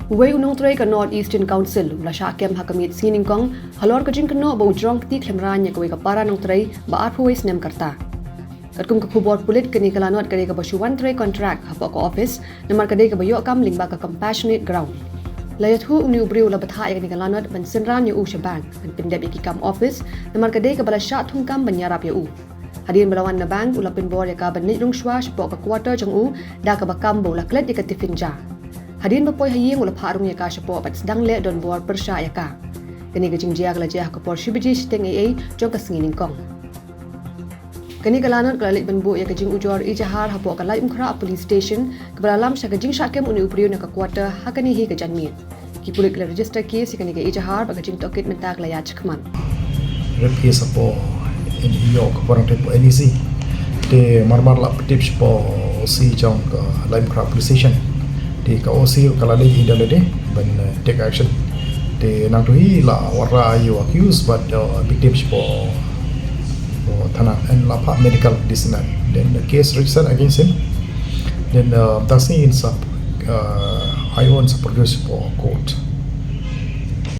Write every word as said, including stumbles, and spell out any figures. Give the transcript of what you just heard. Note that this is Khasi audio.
Uwei u nongtrei ka North Eastern Council u la shah kem ha ka miet sngi nyngkong halor ka jingkynnoh ba u jrong kti khlem rain ïa kawei ka para nongtrei ba arphew wei snem ka rta. Katkum ka khubor pulit, kane ka lanot ka dei kaba shu wan trei kontrak hapoh ka ophis namar ka dei kaba ïoh kam lyngba ka compassionate ground. La ïathuh une u briew u la bthah ïa kane ka lanot ban synran ïa u sha bank ban pyndep ïa ki kam ophis namar ka dei kaba la shah thungkam ban ïarap ïa u. Hadien ba la wan na bank, u la pynbor ïa ka ban leit rung shuwa shapoh ka quarter jong u da kaba kam ba u la klet ïa ka tiffin ja. Hadien ba poi ha ïing, u la phah rung ïa ka shapoh bad sdang leh donbor pyrshah ïa ka. Kane ka jingjia ka la jia ha ka por shi baje shiteng eiei jong ka sngi nyngkong. Kane ka lanot ka la leit ban buh ïa ka jingujor ejahar hapoh ka Laitumkhrah Police Station, kaba la lam sha ka jingshah kem une u briew na ka quarter ha kane hi ka janmiet. Ki pulit ki la register case ïa kane ka ejahar bad ka jingtohkit mynta ka la ïaid shakhmat. Rape case hapoh NEC, ka por nangta hapoh NEC. Te marmar la pyntip shapoh O C jong ka Laitumkhrah Police Station. Te ka O C ka la leit hi da lade ban, eh, take action. Te nangta hi la wanrah ïa u accused bad, eh, pyntip shapoh, shapoh thana, and la phah medical this and that. Then the case registered against him. Then, uh, mynta sngi in sa, uh, I O in sa produce shapoh court.